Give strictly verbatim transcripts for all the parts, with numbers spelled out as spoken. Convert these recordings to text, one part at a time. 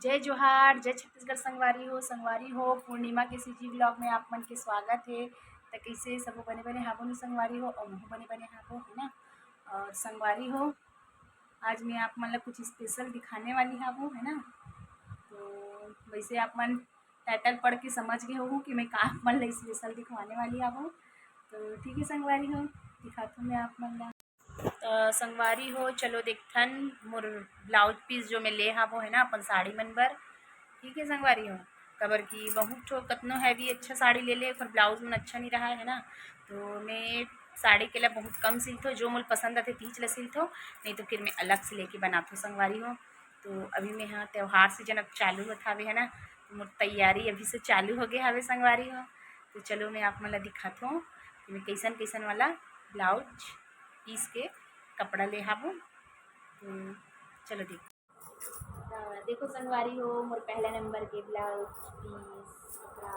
जय जोहार, जय छत्तीसगढ़ संगवारी हो। संगवारी हो, पूर्णिमा के CG vlog में आप मन के स्वागत हे। त कइसे सबो बने बने हाबो न संगवारी हो, अउ महू बने बने हाबो, है ना। और संगवारी हो, आज मैं आप मन ला कुछ special दिखाने वाली हाबो, है ना। तो वैसे आप मन title पढ़ के समझ गए होहू कि मैं का आप मन ला special दिखवाने वाली हाबो। तो ठीक है संगवारी हो, दिखाथों मैं आप मन ला। त संगवारी हो, चलो देखथन मोर blouse piece जो मैं ले हाबो, है ना, अपन साड़ी मन बर। ठीक है संगवारी हो, काबर कि बहुत ठो कतनो heavy अच्छा साड़ी ले ले, पर blouse मन अच्छा नहीं रहा है ना। तो मैं साड़ी के ला बहुत कम सिलथों, जो मोला पसंद आथे तीच ला सिलथों, नहीं तो फिर मैं अलग से लेके बनाथों संगवारी हो। तो अभी मैं, हाँ, त्योहार season अब चालू होत हावे, है ना, तो मोर तैयारी अभी से चालू हो गए हावे संगवारी हो। तो चलो मैं आप मन ला दिखाथों कि मैं कैसन कैसन वाला blouse piece के कपड़ा ले हाबो। तो चलो देखो। त देखो संगवारी हो, मोर पहला नंबर के blouse piece कपड़ा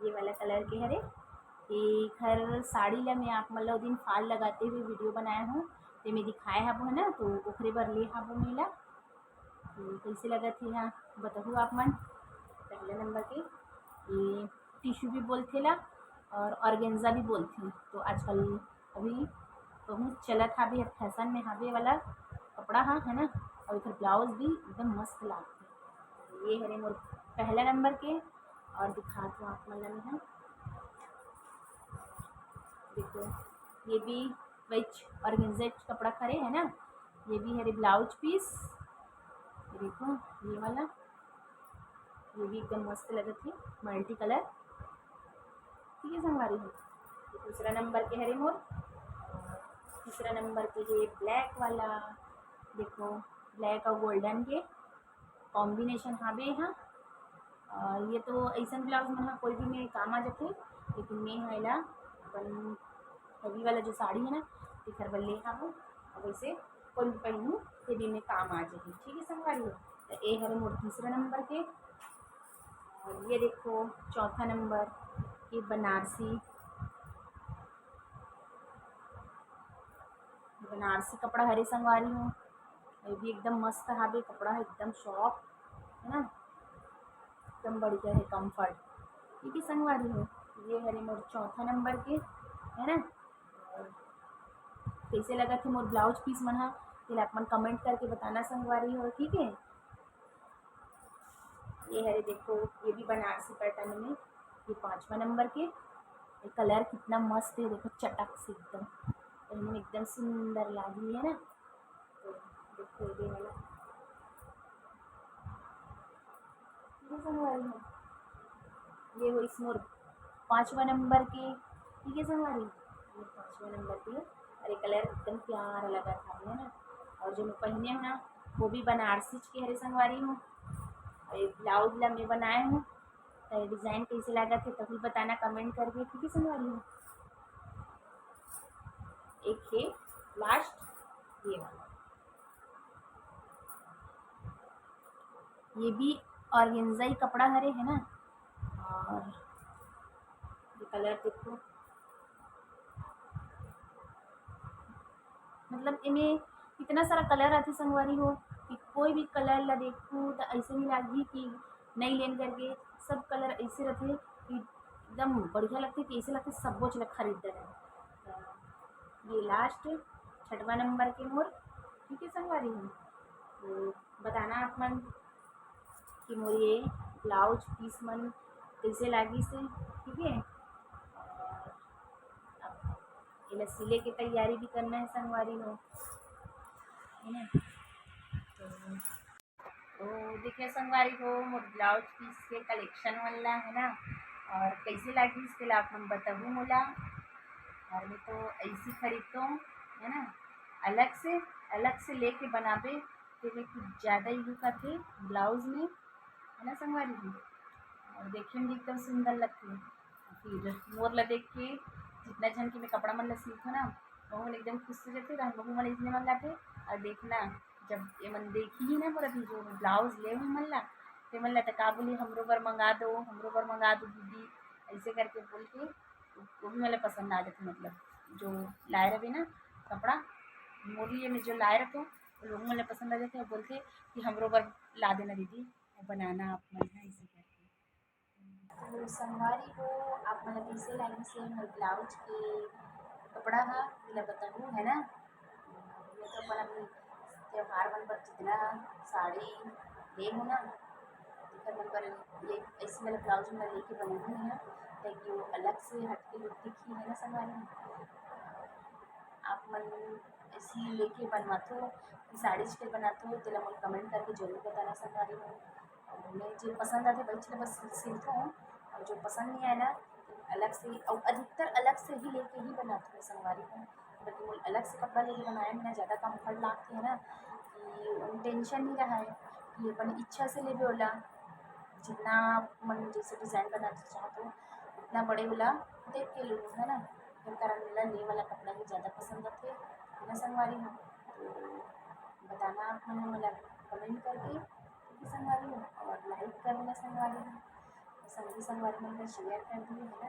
ये वाला colour के हरे। एखर साड़ी ला मैं आप मन ला ओ दिन fall लगाते हुए video बनाए हों, ते में दिखाए हाबो है ना, तो ओखरे बर ले हाबो मेला। तो कैसे लगत हे, हाँ, बताहू आप मन। पहला नंबर के ये tissue भी बोलथे ला और organza भी बोलथे, तो आजकल अभी बहुत चलत हावे, fashion में हावे वाला कपड़ा हा, है ना। और एकर blouse भी एकदम मस्त लागथे। ये हरे मोर पहला नंबर के, और दिखात हूँ आप मन ला मैं, हाँ। देखो, ये भी वही organza कपड़ा हरे, है ना। ये भी हरे blouse piece, ये देखो, ये वाला, ये भी एकदम मस्त लगत हे, multi colour। ठीक है संगवारी हो, ये दूसरा नंबर के हरे मोर। तीसरा नंबर के ये black वाला, देखो, black और golden के combination हावे हा। और ये तो ऐसन blouse मन हा कोई भी में काम आ जाथे, लेकिन मैं हा एला अपन heavy वाला जो साड़ी है ना, एकर बर ले हावों। अब ऐसे कोई भी पहनू, heavy में काम आ जाही। ठीक है संगवारी हो, तो ये हरे मोर तीसरा नंबर के। और ये देखो, चौथा नंबर, ये बनारसी, बनारसी कपड़ा हरे संगवारी हो, ये भी एकदम मस्त हावे कपड़ा, एकदम soft है ना, एकदम बढ़िया है, comfort। ठीक है संगवारी हो, ये हरे मोर चौथा नंबर के, है ना। और कैसे लगत हे मोर blouse piece मन हा, तेला आप मन comment करके बताना संगवारी हो, ठीक है। ये हरे देखो, ये भी बनारसी pattern में, ये पाँचवा नंबर के। ये colour कितना मस्त है, देखो चटक से एकदम, पहने में एकदम सुंदर लागी है ना। तो देखो ये वाला, ये संगवारी हो, ये होइस मोर पाँचवा नंबर के। ठीक है संगवारी, ये पाँचवा नंबर के, और ये colour एकदम प्यारा लगत हावे, है ना। और जो मैं पहने हूँ ना, वो भी बनारसी के हरे संगवारी हो। और ये blouse ला मैं बनाए हूँ, तो ये design कैसे लगत हे, तभी बताना comment करके, ठीक है संगवारी हो। एक है last ये वाला, ये भी organza ही कपड़ा हरे है ना। और ये colour देखो, मतलब एमे इतना सारा colour आथे संगवारी हो कि कोई भी colour ला देखू तो ऐसे नहीं लागही कि नहीं लेन करके। सब colour ऐसे रहथे कि एकदम बढ़िया लगथे कि ऐसे लगथे सब कुछ ला खरीद देना। ये last छठवा नंबर के मोर, ठीक है संगवारी हो। तो बताना आप मन कि मोर ये blouse piece मन कैसे लागिस हे, ठीक है। और अब एला सिले के तैयारी भी करना है संगवारी हो, है ना। तो, तो देखिए संगवारी हो, मोर blouse piece के collection मन ला, है ना, और कैसे लागिस तेला आप मन बताहू मोला। और मैं तो ऐसी खरीदता हूँ, है ना, अलग से, अलग से लेके बनाबे, तेमे कुछ ज़्यादा ही look आथे blouse में, है ना संगवारी जी। और देखे में भी एकदम सुंदर लगथे। फिर मोर ला देख के जितना झन के मैं कपड़ा मन ला सिलथों ना, वहू मन एकदम खुश हो जाथे, तहन वहू मन इसने मंगाथे। और देखना, जब ये मन देखही ना मोर अभी जो blouse ले हुई मन ला, ते मन ला त का बोली, "हमरो बर मंगा दो, हमरो बर मंगा दो दीदी," ऐसे करके बोल के वो भी मोला पसंद आ जाथे। मतलब जो लाए रहे ना कपड़ा, मोर लिए मैं जो लाए रहथों, लोगों मन ला पसंद आ जाथे, बोलथे कि हमरो बर ला देना दीदी, बनाना आप मन ह, ऐसे करके। तो संगवारी हो, आप मन ला कइसे लागिस ये मोर ब्लाउज के कपड़ा ह, एला बताहू, है ना। मैं तो अपन अभी त्योहार मन बर जितना साड़ी ले हूँ ना, तेकर मन बर ये ऐसे वाला ब्लाउज मन लेके बनाहूँ है, ताकि वो अलग से हट के लुक दिखी, है ना संगवारी। आप मन ऐसी लेके बनवाथो कि साड़ी स्टाइल बनाथो, तेला मोला कमेंट करके जरूर बताना संगवारी हो। और मैं जो पसंद आथे वही चीज बस सिलथो, और जो पसंद नहीं आए ना अलग से, और अधिकतर अलग से ही लेके ही बनाथो संगवारी हो। बल्कि मोला अलग से कपड़ा लेके बनाए में ना ज़्यादा कम्फर्ट लागथे, है ना, कि टेंशन नहीं रहा है कि अपन इच्छा से लेबे ओला, जितना मन जैसे डिज़ाइन बनाना चाहत हो उतना बड़े वाला देख के लेहूँ, है ना। एकर कारण मोला ले वाला कपड़ा ही ज़्यादा पसंद आथे, है ना संगवारी हो। तो बताना आप मन मोला कमेंट करके, ठीक है संगवारी हो, और लाइक कर देना संगवारी हो, संगी संगवारी मन ला शेयर कर दिए, है ना।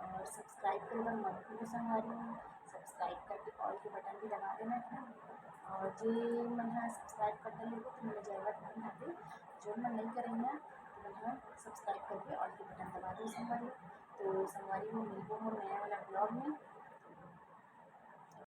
और सब्सक्राइब करे बर मत भूलो संगवारी हो, सब्सक्राइब करके ऑल के बटन भी दबा देना, है ना। और जे मन हा सब्सक्राइब कर डरे हो तो मोला जरूरत नहीं आते, जो मन नहीं करे ना तो मन हा सब्सक्राइब करके ऑल के बटन दबा दो संगवारी हो। तो संगवारी हो, मिलबो मोर नया वाला ब्लॉग में।